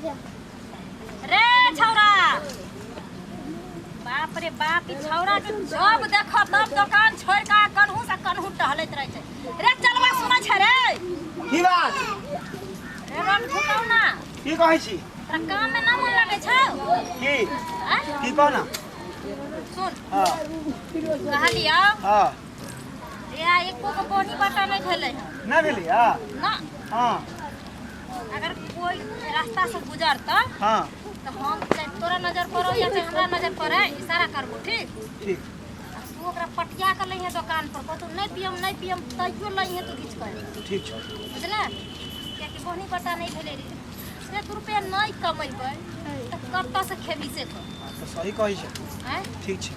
रे छौरा, बाप रे बाप, ई छौरा के जब देखो तब दुकान छोड़ के कन्हू से कन्हू टहलैत रहे छै। रे चलवा सुनै छै रे? की बात? रे रंग झुकाउ ना। की कहै छी? तोरा काम में ना मन लगै छौ? की की कह ना? सुन। हां कहलियौ। हां रे आ एको के बोनी बाटा नहीं भेलै। ना भेलै? हां ना। हां अगर कोई रास्ता से गुजरता हां तो हम चाहे तोरा नजर पड़ो या चाहे हमरा नजर पड़े, इशारा करबो, ठीक? ठीक। तू ओकरा पटिया के लइहे दुकान पर, कहतो नहीं पियम नहीं पियम तैयो लइहे तू घीच के। ठीक छै। बुझले? कियाकि बोनी बटा नहीं भेलै रे। से 2 रुपया नहीं कमेबै त कतऽ से खेबी से कह? तो सही कहै छै। हैं? ठीक छै।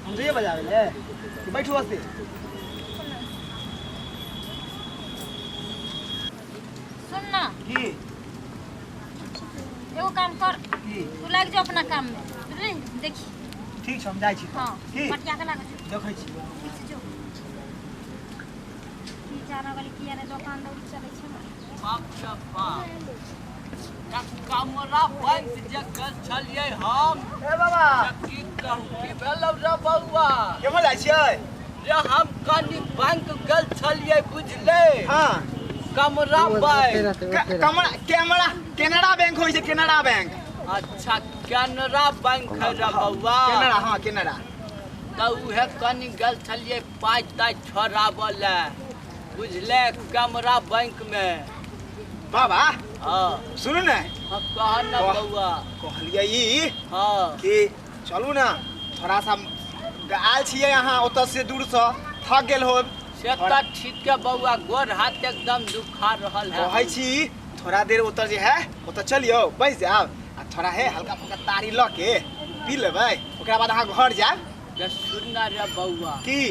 हम जइए बजाबै ले कि बैठू हस्ते? सुन ना। की? एगो काम कर। की? तू लाग जो अपना काम में, बुझली? देखी। ठीक छै, हम जाइ छी। हां की पटिया के लागै छै। देखै छी। ठीक छै, जो। की जाना वाली किया ने दुकान दौड़ी चलै छै ना। बाप रे बाप, कमरा बैंक जे गेल छलियै हम। ए बाबा, की कहू, की भेलौ रे बौआ? केमहर जाइ छियै? रे हम कनी बैंक गेल छलियै, बुझले? हां कमरा बैंक। कमरा कैमरा केनरा बैंक होइ छै, केनरा बैंक। अच्छा केनरा बैंक है रे बौआ। केनरा, हां केनरा। तऽ उहे कनी गेल छलियै पाइ ताइ छोड़ाबऽ लए, बुझले? कमरा बैंक में। बाबा हाँ सुनू ने। हाँ कह ना बौआ। कहलियै ई हाँ कि चलू ना, थोड़ा सा आयल छियै अहाँ ओतऽ से दूर से, थक गेल होब। से तऽ ठीक है बौआ, गोर हाथ एकदम दुखा रहल है। कहै छी थोड़ा देर ओतऽ जे है ओतऽ चलियौ, बैस जायब आ थोड़ा है हल्का फुल्का तारी लऽ के पी लेबै, ओकरा बाद अहाँ घर जायब। रे सुन ना रे बौआ। की?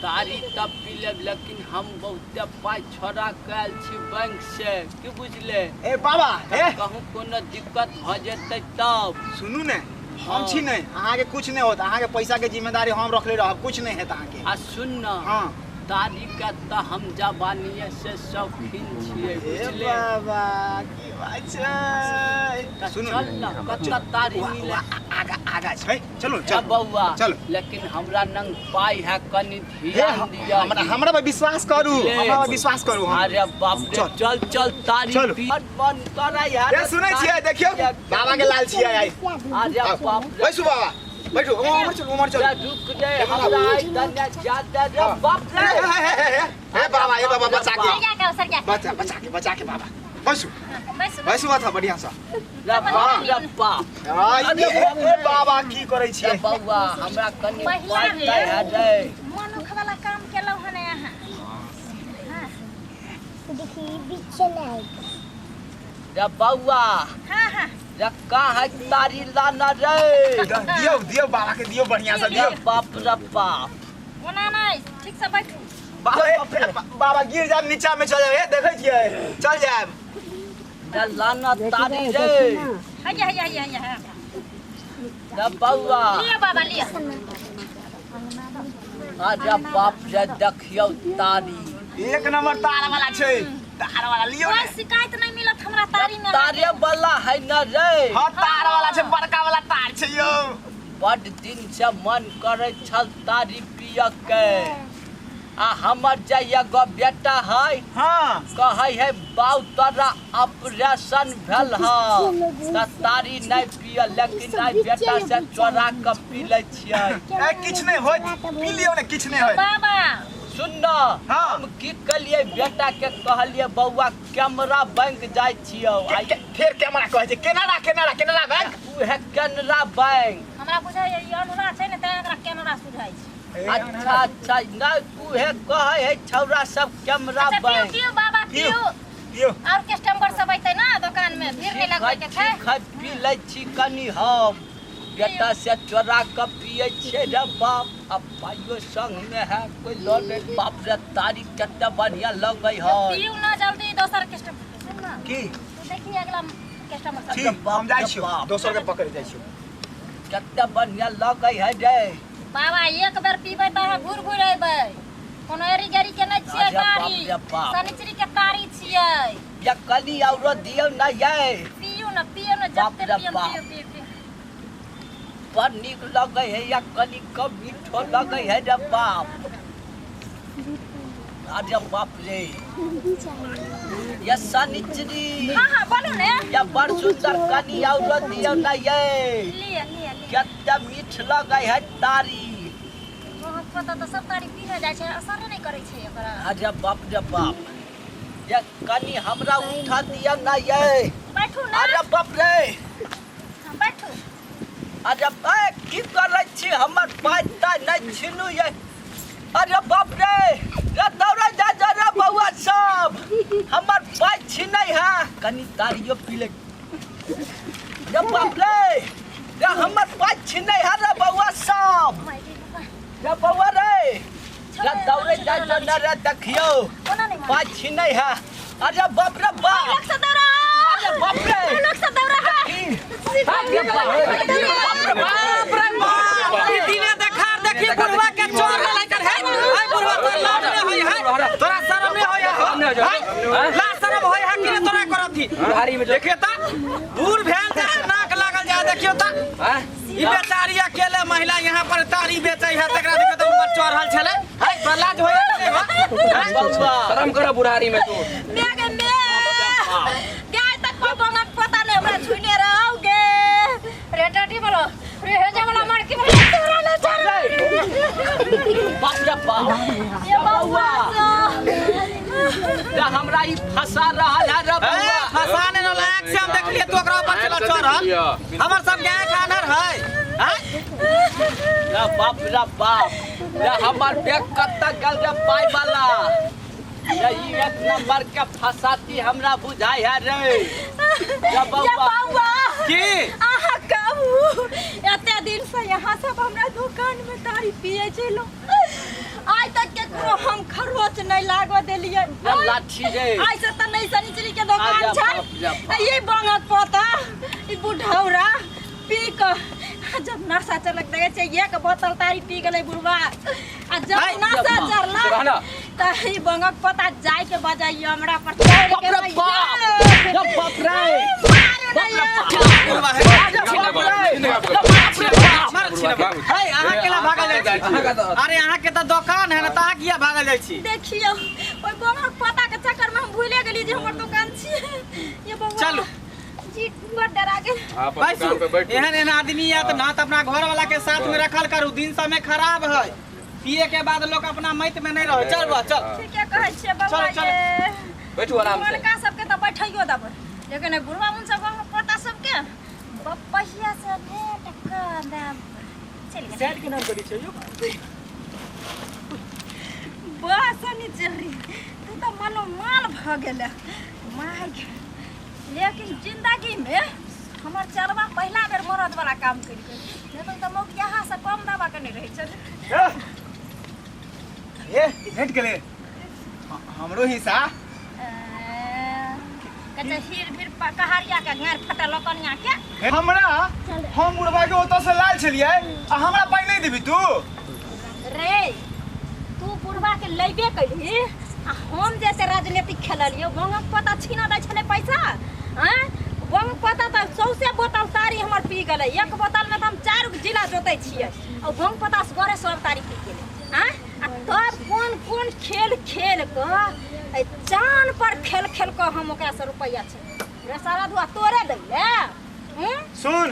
तारी तब पी लेब, लेकिन हम बहुते पाइ छोड़ा के आयल छी बैंक से, की बुझले? ए बाबा, ए कहूँ कोनो दिक्कत भऽ जेतै तब। सुनू ने, हम छी ने, अहाँके कुछ नहीं होत, अहाँके पैसा के जिम्मेदारी हम रखले रहब, कुछ नहीं हेत अहाँके। आ सुन ना। हाँ तारी के तऽ हम जवानीये से शौकीन छियै, ए बुझले? बाबा की बात छै। सुनू चल ना, कतऽ तारी मिले? आगा आगा छै, चलू ए चलू बौआ, चलू। लेकिन हमरा नंग पाइ है, कनी ध्यान दिअ। हमरा हमरा पर विश्वास करू, हमरा पर विश्वास करू। हम अरे बाप रे, चल चल तारी चलू। पी। मन करै है ए सुनै छियै, देखियौ बाबा के लाल छियै आइ। अरे बाप रे, बैसू बाबा, बैठू, उमर चलू, उमर चलू। रुक रे, हमरा आइ दने जादा रे बाप रे। हे बाबा, हे बाबा, बचा के, सरिया के सरिया के। बचा बचा के, बचा के बाबा, बैसू बैसू बैसू अथा बढ़िया से। रे बाप रे बाप। ए बाबा की करै छियै? रे बौआ, हमरा कनी पहिला पाइ ताइ है रे। मनुख वाला काम केलहुँ हन अहाँ। हाँ देखी बीच में। रे बौआ। हाँ हाँ रे कहाँ है तारी लाना रे? दियौ दियौ बाबा के दियौ, बढ़िया से दियौ। रे बाप रे बाप। ओना नहीं, ठीक से बैठू। बाबा बाबा गिर जाब, नीचा में चल जाब, देखै छियै, चल जाब। रे लाना तारी रे। हैया हैया हैया हैया। रे बौआ। लिअ बाबा लिअ। अरे बाप रे, देखियौ तारी। एक नंबर तार वाला छै, तार वाला लियौ कोई ने। शिकायत नहीं मिलत हमरा तारी में। तारे वाला है ना रे? हां तार वाला छै, बड़का वाला तार छै यौ। बड दिन से मन करै छल तारी पिय के। आ हमर जे एगो बेटा है, हाँ कहै है बाउ तोरा ऑपरेशन भेल ह तऽ तारी नहीं पिय, लेकिन आइ बेटा से चोरा के पी लै छियै। ए किछ नहीं होत, पी लियौ ने, किछ नहीं होत। बाबा सुन ना, हाँ। हम की कलियै बेटा के कहलियै बौआ कैमरा बैंक जाइ छियौ। फेर कैमरा कहै छै, केनरा केनरा केनरा बैंक। उहे केनरा बैंक। हमरा बुझाइ ई अन्हरा छै ने, तें एकरा केनरा सुझाइ छै। अच्छा अच्छा, नहीं उहे कहै है छौरा सब कैमरा बैंक। पियू बाबा पियू, पियू। और कस्टमर सब अइतै ना दुकान में, भीड़ नहीं लगबै के छै। ठीक है, पी लै छी कनी हम। बेटा से चोरा के पियै छियै रे बाप। आ पाइयो संग में है, कोई लऽ ले। बाप रे, तारी कते बढ़िया लगै है। पियू ना जल्दी, दोसर कस्टमर सुन ना। की? तू देखी अगला कस्टमर सब। ठीक, हम जाइ छियौ, दोसर के पकड़ जाइ छियौ। कते बढ़िया लगै है रे बाबा। एक बेर पीबै तऽ अहाँ घूर घूर अयबै। कोनो एरी गेरी के नहि छियै तारी, शनिचरी के तारी छियै। या कली औरो दियौ ना ये। पियू ना पियू ना बाप जते रे पियम बाप। पियू पियू पियू। बड़ नीक लगै है या कली कम मीठो लगै है रे बाप। अरे बाप रे या सनिचरी। हां हां बोलू ने। या बड़ सुंदर कनी औरो दियौ ना ये। लिया लिया लिया। कते मीठ लगै है तारी। बहुत पता तो सब तारी पीने जाइ छै, असर नहीं करै छै एकरा। अरे बाप रे बाप या कनी हमरा उठा दियौ ना ये। बैठू ना। अरे बाप रे बैठू। अरे ए की करै छी हमर पाइ ताइ नहि छिनू ये। अरे बाप रे रे दौड़ै जा जा रे बौआ सब हमर पाइ छिनै है। कनी तारियो पी ले रे बाप रे रे हमर पाइ छिनै है रे बौआ सब रे बौआ रे रे दौड़ै जा जा ना रे देखियौ कोना नहीं पाइ छिनै है। अरे बाप रे बाप। लोग से दौड़ा। अरे बाप रे लोग से दौड़ा। की बाप रे बाप ई दिने देखा देखी बुढ़वा के चोर लेकर है। हाय बुढ़वा तोर लाज नहीं होय है, तोरा शर्म नहीं होय है, ला शर्म होय है कि तोरा करथी। देखियो त बूढ़ भेल जा नाक लागल जा। देखियो त ई बेचारी अकेले महिला यहाँ पर तारी बेचै है, तकरा देखियो त ऊपर चढ़ल छले। हाय तोरा लाज होय है कि नहीं हो? शर्म कर बुढ़ारी में तू। मैं गे मैं गाय तक को बंगक पता नहीं हमरा छुने रहोगे रे टाटी बोलो रे हेजा वाला मार के बोलो तोरा ना चल बाप रे बाप ये बौआ रे हमरा ई फंसा रहल है रे बौआ। फसाने न लायक से हम देखलिए तू ओकरा ऊपर चला चढ़ल। हमर सब गाय खानर है। हां रे बाप रे बाप रे हमर बैग कत्ता गेल रे पाइ वाला। रे ई एक नंबर के फसाती हमरा बुझाय है रे रे ये बौआ। बौआ की अहाँ कहू एते दिन से यहाँ सब हमरा दुकान में तारी पिए छै लो, आइ तक केकरो हम खरोच नहीं लागो देलिए। रे लाठी रे आइ से त नहीं सनिचरी के दुकान आजा छै। बाप रे बाप। ये बंगक पोता ई बुढ़ौरा पी क जब नशा चलक देखे छै एक बोतल तारी पी गेलै बुढ़वा आ जब हाय, नशा चढ़ला त ई बंगक पोता जाय के बजाइयो हमरा पर चढ़ बाप के रे बाप रे बाप रे मारू नहीं बुढ़वा है अरे बाप रे बाप रे बाप। मार छिना हाय अहाँ केला भागल जाइ छी? अरे अहाँ के त दुकान है ना त अहाँ किया भागल जाइ छी? देखियो ओइ बंगक पोता के चक्कर में हम भूले गेली जे हमर दुकान छी। ये बौआ चलू। जी बड़ डरा गेल। बैसू। एहन एहन आदमी या त ना त अपना घर वाला के साथ में रखल करू। दिन समय खराब है, पिए के बाद लोग अपना मैत में नहीं रहे। चल बा चल ठीके कहै छियै बौआ। चलो, चलो। ये बैठू आराम से। लड़का सबके त बैठैयो देबै, लेकिन ए बुढ़वा उन सब पोता सबके बपहिया से भेंट क देब। चलि गेल। साइड के नाम करी छै यो। बस सनिचरी तू त मनो माल भ गेल my. लेकिन जिंदगी में हमर चलवा पहिला बेर मरद वाला काम करि गेल, नहीं त मौक यहाँ से कम दबा के नहीं रहै छल। ए भेट गेलै हमरो हिस्सा। कते हीर भीर कहारिया के गार फटल कनिया के हमरा हम बुढ़वा के ओतऽ से लाल छलियै आ हमरा पाइ नहीं देबी तू। रे तू बुढ़वा के लैबे कैलही आ हम जैसे राजनीतिक खेललियो बंगक पता छीना दै छलै पैसा। हैं बंग पता त सौसे बोतल तारी हमर पी गेलै, एक बोतल में त हम 4 गो जिला जोतै छियै आ बंग पता से गरे सब तारी पी गेलै। हैं आ तब कोन कोन खेल खेल क चान पर खेल खेल क हम ओकरा से रुपैया छै रे सारा दुआ तोरे दैले। सुन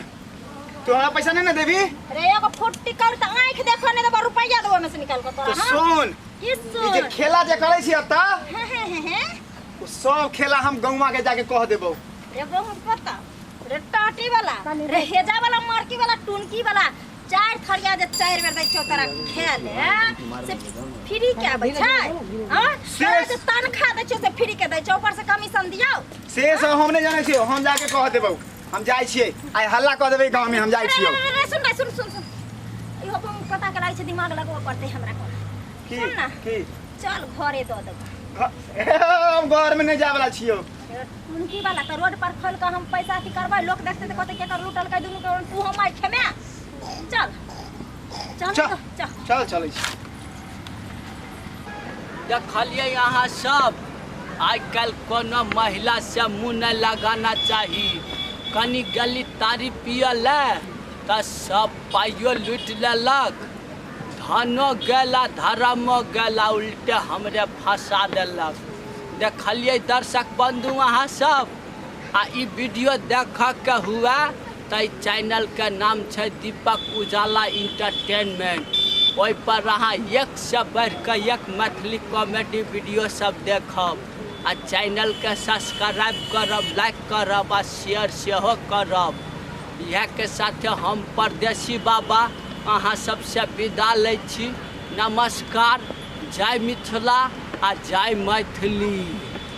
तू हमरा पैसा नहीं ना देबी रे एगो फुट्टी कर त आंख देखो नहीं देबो रुपैया देबो में से निकाल के तोरा। तो सुन की ई सुन जे खेला जे करै छी अत हैं ओ सब खेला हम गौवा के जाके कह देबो। रे गहुम पता रे टाटी वाला रे हेजा वाला मार्की वाला टुनकी वाला 4 थरिया जे 4 बेर दै छौ तोरा खेल से फ्री के आबै छै। हां तोरा जे तनखा दै छौ से फ्री के दै छौ, ऊपर से कमीशन दियौ। से सब हम नहीं जानै छियै, हम जाके कह देबो। हम जाइ छियै आइ हल्ला कह देबै गांव में। हम जाइ छियै। रे सुन रे सुन सुन सुन इहो बम पता के लागै छै दिमाग लगबऽ पड़तै हमरा को। की सुन ना की चल घरे दऽ देबो। हम घर में नहीं जाय वाला छियौ। टुनकी वाला त रोड पर खोल के हम पैसा अथी करबै, लोक देखतै त कहतै केकर लूटलकै दुनू के तू हम आइ खेमे। चल चल चल चल चल चलै छी। देखलियै अहाँ सब आइ काल्हि कोनो महिला से मुँह नहि लगाना चाही। कनि गली तारी पिय ले तऽ सब पाइयो लूटि लेलक, धनो गेला धर्मो गेला, उल्टे हमरे फंसा देलक। देखलियै दर्शक बंधु अहाँ सब, आ ई वीडियो देखऽ के हुआ तऽ ई चैनल के नाम छै दीपक उजाला इंटरटेनमेंट। ओहि पर अहाँ एक से बढ़ि कऽ एक मैथिली कॉमेडी वीडियो सब देखब आ चैनल के सब्सक्राइब करब, लाइक करब आ शेयर सेहो करब। इएह के साथे हम परदेसी बाबा अहाँ सबसे विदा लै छी। नमस्कार, जय मिथिला आ जय मैथिली।